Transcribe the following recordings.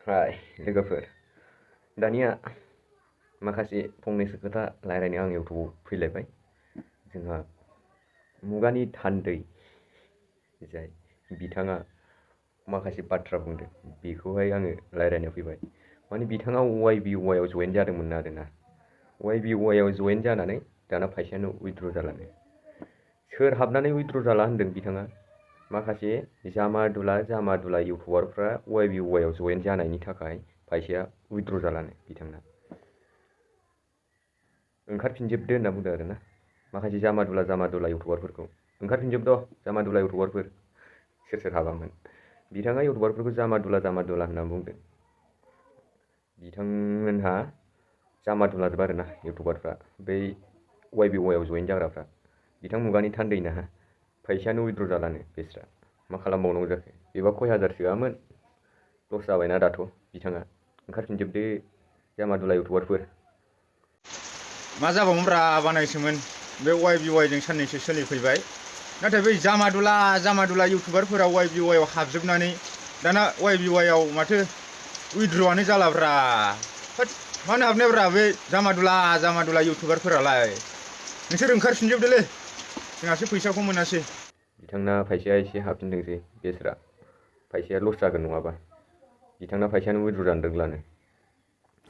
हाय लोगोफोर, दानिया माखासे फंनैसो खोथा रायज्लायनो आं इउटुबाव फैलायबाय। जोंहा मुगानि थान्दै जाय बिथाङा माखासे बाथ्रा बुंदों बेखौहाय आङो रायज्लायनो फैबाय। माने बिथाङा YBY आव जयेन जादोंमोन आरोना। YBY आव जयेन जानानै दाना फैसायानो उइथड्र जालानो। सोर हाबनानै उइथड्र जाला होनदों बिथाङा? माखासे जामा दुला इउटुबारफ्रा YBY आव जयेन जानायनि थाखाय फैसाया उइथड्र जालानो बिथांना। ओंखारफिनजोबदो होनना बुंदों आरोना। माखासे जामा दुला इउटुबारफोरखौ ओंखारफिनजोबद' जामा दुला इउटुबारफोर सोर सोर हाबामोन। बिथाङा इउटुबारफोरखौ जामा दुला होनना बुंदों। बिथांमोनहा जामा दुलाजोब आरोना इउटुबारफ्रा, बै YBY आव जयेन जाग्राफ्रा। बिथां मुगानि थान्दैना फैसायानो उइथड्र जालानो बेस्रा। मा खालामबावनांगौ जाखो? बेबा खय हाजारसोआमोन, लस जाबायना दाथ' बिथाङा। ओंखारफिनजोबदो जामा दुला इउटुबारफोर। मा जाबावोमोनब्रा बानायसोमोन बे YBY जों साननैसो सोलिफैबाय। नाथाय बै जामा दुला इउटुबारफोरा YBY आव हाबजोबनानै दाना YBY आव माथो उइथड्रआनो जालाब्रा। मानो हाबनायब्रा बे जामा दुला इउटुबारफोरालाय? नोंसोर ओंखारफिनजोबदोलै, जोंहासो फैसाखौ मोनासै। बिथांना फैसाया एसे हाबफिनदोंसै बेस्रा। फैसाया लस जागोन नङाबा। बिथांना फैसायानो उइथड्र जानो रोंलानो।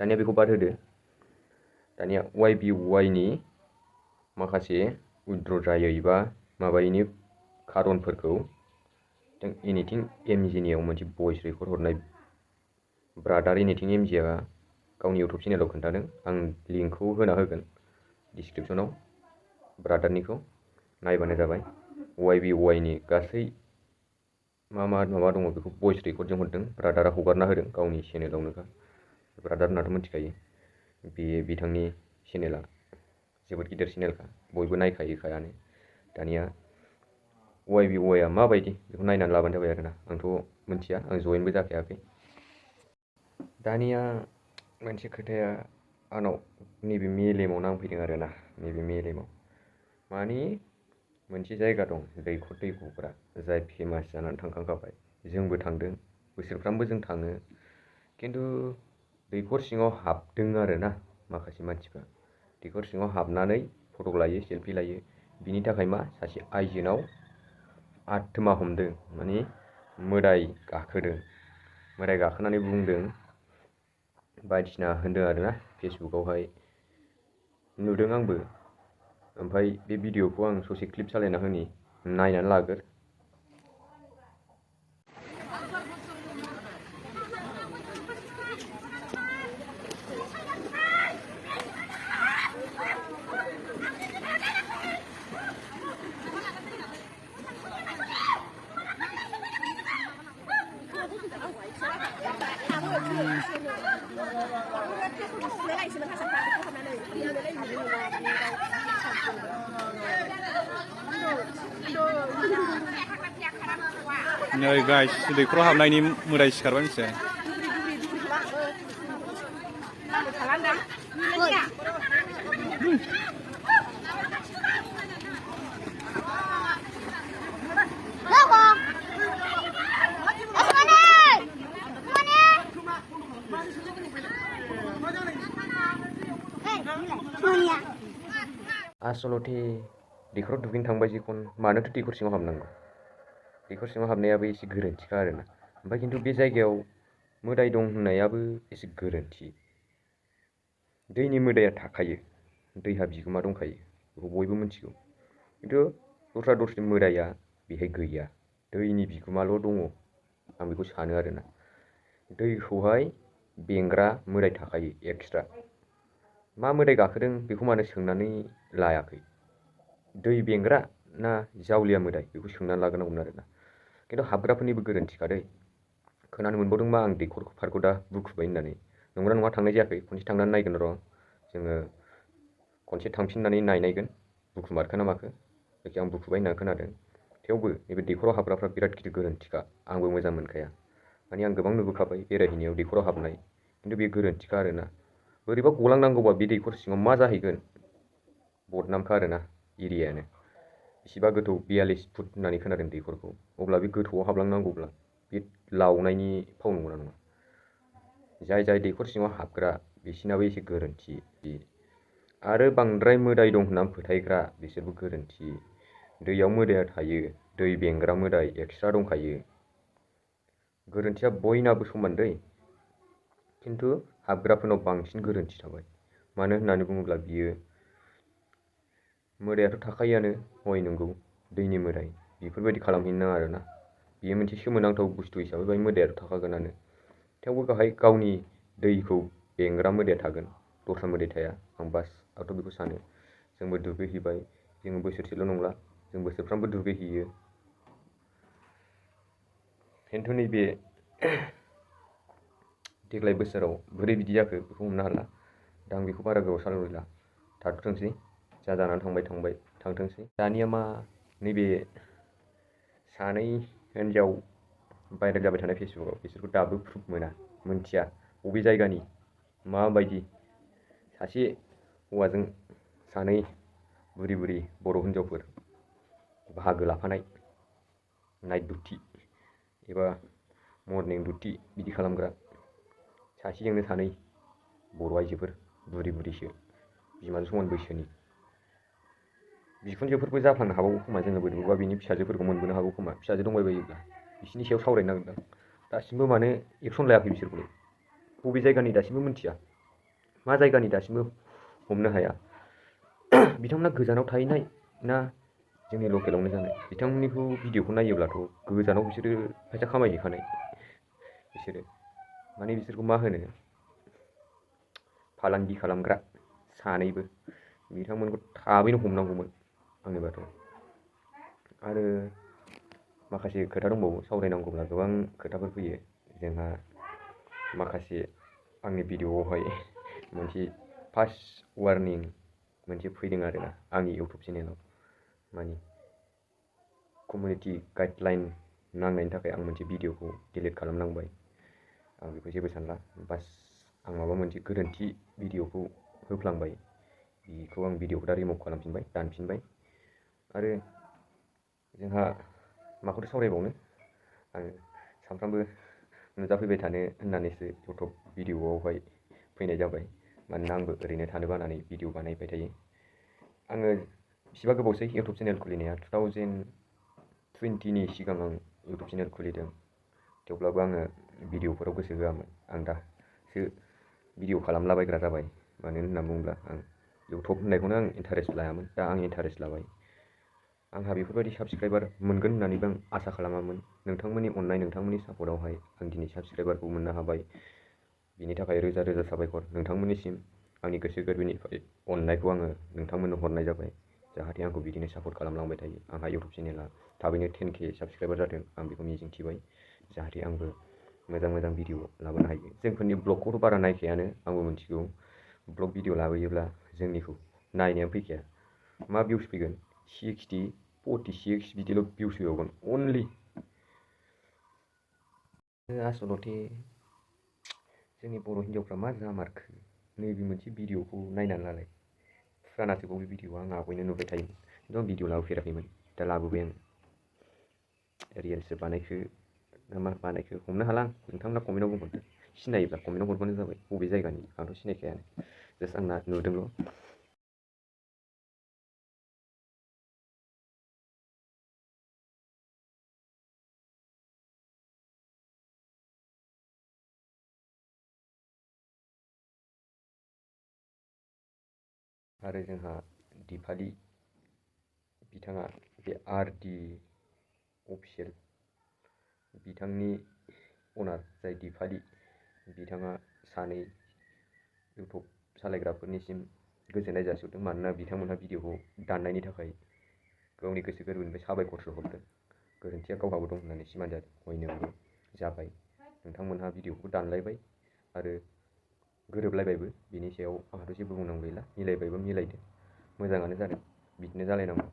दानिया बेखौ बाद होदो। दानिया YBY नि माखासे उइथड्र जायै बा माबायैनि खारनफोरखौ एनिथिं MG नियाव मोनसे भइस रेकर्ड हरनाय ब्रादार एनिथिं MG आ गावनि इउटुब चेनेलाव खोन्थादों। आं लिंकखौ होना होगोन डिसक्रिपसनाव, ब्रादारनिखौ नायबानो जाबाय। YBY नि गासै मा दङ बेखौ भइस रेकर्डजों हरदों। ब्रादारा हगारना होदों गावनि चेनेलावनोखा। ब्रादार होननाथ' मिथिखायो, बे बिथांनि चेनेला जोबोद गिदिर चेनेलखा, बयबो नायखायोखायानो। दानिया YBY आ माबायदि बेखौ नायनानै लाबानो जाबाय आरोना। आंथ' मिथिया, आं जयेनबो जाखायाखै। दानिया मोनसे खोथाया आंनाव नैबे मेलेमाव नांफैदों आरोना। नैबे मेलेमाव माने मोनसे जायगा दं दैखर दै गग्रा, जाय फेमास जानानै थांखांखाबाय। जोंबो थांदों, बोसोरफ्रामबो जों थाङो। खिन्थु दैखर सिङाव हाबदों आरोना माखासे मानसिफ्रा। दैखर सिङाव हाबनानै फट' लायो, सेलफि लायो। बिनि थाखाय मा सासे आइजोनाव आत्मा हमदों, माने मोदाय गाखोदों। मोदाय गाखोनानै बुंदों बायदिसिना होनदों आरोना। फेसबुकावहाय नुदों आंबो। ओमफ्राय बे भिडिअखौ आं ससे क्लिप सालायना होनि, नायनानै लागोर। नै गाइस, दैखराव हाबनायनि मोदाय सिखारबाय मिथिबाय। आसलथे दैखराव दुगैनो थांबाय जिखुन, मानोथो दैखर सिङाव हाबनांगौ? दैखर सिङाव हाबनायाबो एसे गोरोन्थिखा आरोना। ओमफ्राय खिन्थु बे जायगायाव मोदाय दं होननायाबो एसे गोरोन्थि। दैनि मोदाया थाखायो, दैहा बिगोमा दंखायो, बेखौ बयबो मिथिगौ। खिन्थु दस्रा मोदाया बेहाय गैया, दैनि बिगोमाल' दङ। आं बेखौ सानो आरोना। दैखौहाय बेंग्रा मोदाय थाखायो एक्सट्रा। मा मोदाय गाखोदों बेखौ मानो सोंनानै लायाखै? दै बेंग्रा ना जावलिया मोदाय, बेखौ सोंनानै लाग्रोनांगौमोन आरोना। खिन्थु हाबग्राफोरनिबो गोरोन्थिखादै। खोनानो मोनबावदों मा आं दैखर पार्कखौ दा बुखुबाय होननानै। नंगौना नङा थांनाय जायाखै, खनसे थांनानै नायगोन र'। जोङो खनसे थांफिननानै नायनायगोन बुखुमारखो ना माखो। जायखिया आं बुखुबाय होनना खोनादों। थेवबो नैबे दैखराव हाबग्राफ्रा बिराद गिदिर गोरोन्थिखा। आंबो मोजां मोनखाया। माने आं गोबां नुबोखाबाय बेरायहैनायाव दैखराव हाबनाय, खिन्थु बे गोरोन्थिखा आरोना। बोरैबा गलांनांगौबा बे दैखर सिङाव मा जाहैगोन? बदनामखा आरोना एरियायानो। बेसेबा गोथौ, 42 फुट होननानै खोनादों दैखरखौ। अब्ला बे गोथौआव हाबलांनांगौब्ला बे लावनायनि फाव नंगौना नङा? जाय दैखर सिङाव हाबग्रा बिसिनाबो एसे गोरोन्थि। आरो बांद्राय मोदाय दं होनना फोथायग्रा बिसोरबो गोरोन्थि। दैयाव मोदाया थायो, दै बेंग्रा मोदाय एक्सट्रा दंखायो। गोरोन्थिया बयनाबो समान दै, खिन्थु हाबग्राफोरनाव बांसिन गोरोन्थि थाबाय। मानो होननानै बुङोब्ला बियो मोदायाथ' थाखायोआनो, हय नंगौ दैनि मोदाय, बेफोरबायदि खालामहैनो नाङा आरोना। बेयो मोनसे सोमोनांथाव बुस्थु हिसाबै बेहाय मोदायाथ' थाखागोनानो। थेवबो गाहाय गावनि दैखौ बेंग्रा मोदाया थागोन, दस्रा मोदाय थाया। आंथ' बेखौ सानो। जोंबो दुगैहैबाय, जोङो बोसोरसेल' नंला, जों बोसोरफ्रामबो दुगैहैयो। खिन्थु नैबे देग्लाय बोसोराव बोरै बिदि जाखो बेखौ हमनो हाला। दा आं बेखौ बारा गोबाव सावरायला, थाथोंसै, जा जानानै थांथोंसै। दानिया मा, नैबे सानै हिनजाव भाइरेल जाबाय थानाय फेसबुकआव, बिसोरखौ दाबो प्रुफ मोनथिया बबे जायगानि माबायदि। सासे हौवाजों सानै बुरि बर' हिनजावफोर बाहागो लाफानाय नाइट डिउटि एबा मर्निं डिउटि बिदि खालामग्रा, सासेजोंनो सानै बर' आइजोफोर बुरिसो, बिमाजों समान बैसोनि। बिखुनजोफोरबो जाफ्लांनो हागौ खोमा, जोङो बोरैबा बिनि फिसाजोफोरखौ मोनबोनो हागौ खोमा, फिसाजो दंबायबायोब्ला। बिसोरनि सायाव सावरायनो नागिरदों। दासिमबो मानो एक्सन लायाखै बिसोरखौलाय? बबे जायगानि दासिमबो मिथिया, मा जायगानि दासिमबो हमनो हाया। बिथांमोना गोजानाव थाहैनाय ना जोंनि लकेलावनो जानाय? बिथांमोननिखौ भिडिअखौ नायोब्लाथ' गोजानाव बिसोरो फैसा खामायहैखानाय। बिसोरो माने बिसोरखौ मा होनो, फालांगि खालामग्रा सानैबो। बिथांमोनखौ थाबैनो हमनांगौमोन आंनिबाथ'। आरो माखासे खोथा दंबावो, सावरायनांगौब्ला गोबां खोथाफोर फैयो। जोंहा माखासे आंनि भिडिअआवहाय मोनसे फार्स्ट वार्निं मोनसे फैदों आरोना आंनि इउटुब चेनेलाव। माने कमिउनिटि गाइडलाइन नांनायनि थाखाय आं मोनसे भिडिअखौ डिलिट खालामनांबाय। आं बेखौ जेबो सानला, बास आं माबा मोनसे गोरोन्थि भिडिअखौ होफ्लांबाय, बेखौ आं भिडिअखौ दा रिमुभ खालामफिनबाय, दानफिनबाय। आरो जोंहा माखौथो सावरायबावनो, आं सानफ्रामबो नुजाफैबाय थानो होननानैसो इउटुब भिडिअआवहाय फैनाय जाबाय। मानोना आंबो ओरैनो थानो बानानै भिडिअ बानायबाय थायो। आङो बेसेबा गोबावसै इउटुब चेनेल खुलिनाया, 2020नि सिगां आं इउटुब चेनेल खुलिदों। थेवब्लाबो आङो भिडिअफोराव गोसो होआमोन। आं दासो भिडिअ खालामलाबायग्रा जाबाय। मानो होनना बुङोब्ला आं इउटुब होननायखौनो आं इन्टारेस्ट लायामोन, दा आं इन्टारेस्ट लाबाय। आंहा बेफोरबायदि साबस्क्राइबार मोनगोन होननानैबो आं आसा खालामामोन। नोंथांमोननि अननाय, नोंथांमोननि सापर्टआवहाय आं दिनै साबस्क्राइबारखौ मोननो हाबाय। बिनि थाखाय रोजा रोजा साबायखर नोंथांमोननिसिम। आंनि गोसो गोरबोनिफ्राय अननायखौ आङो नोंथांमोननो हरनाय जाबाय, जाहाथे आंखौ बिदिनो सापर्ट खालामलांबाय थायो। आंहा इउटुब चेनेला थाबैनो 10K साबस्क्राइबार जाथों, आं बेखौ मिजिंथिबाय। जाहाथे आंबो मोजां भिडिअ लाबोनो हायो। जोंफोरनि ब्लगखौथ' बारा नायखायानो, आंबो मिथिगौ। ब्लग भिडिअ लाबोयोब्ला जोंनिखौ नायनायानो फैखाया। मा भिउस फैगोन, 60, 46 बिदिल' भिउस फैबावगोन अनलि। आसलथे जोंनि बर' हिन्जावफ्रा मा जामारखो, नैबे मोनसे भिडिअखौ नायनानै लालाय। फुरानासो बबे भिडिअआ, आं आवगायनो नुबाय थायोमोन, खिन्थु आं भिडिअ लाबोफेराखैमोन, दा लाबोबाय आं। रियेलसो बानायखो ना मा बानायखो हमनो हाला आं। नोंथांमोना कमेन्टआव बुंहरदो, सिनायोब्ला कमेन्टआव हरबानो जाबाय बबे जायगानि। आंथ' सिनायखायानो, जास्ट आंना नुदोंल'। आरो जोंहा दिपालि बिथाङा, बे RD अफिसियेल बिथांनि अनार जाय दिपालि, बिथाङा सानै इउटुब सालायग्राफोरनिसिम गोजोननाय जासिहरदों। मानोना बिथांमोनहा भिडिअखौ दाननायनि थाखाय गावनि गोसो गोरबोनिफ्राय साबायखरसो हरदों। गोरोन्थिया गावहाबो दं होननानै सिमान जादों, हय नंगौ जाबाय। नोंथांमोनहा भिडिअखौ दानलायबाय आरो गोरोबलायबायबो, बिनि सायाव आंहाथ' जेबो बुंनांगौ गैला। मिलायबायबा मिलायदो, मोजाङानो जादों, बिदिनो जालायनांगौ।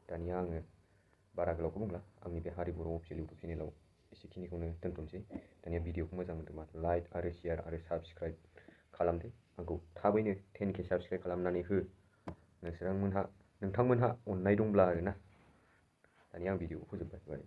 दानिया आङो बारा गोलावखौ बुंला, आंनि बे हारि बर' अफिसियेल इउटुब चेनेलाव एसेखिनिखौनो दोनथ'नोसै। दानिया भिडिअखौ मोजां मोनदोंबा लाइक आरो शेयार आरो साबस्क्राइब खालामदो। आंखौ थाबैनो 10K साबस्क्राइब खालामनानै हो। नोंथांमोनहा अननाय दंब्ला आरोना। दानिया आं भिडिअखौ फोजोबबाय।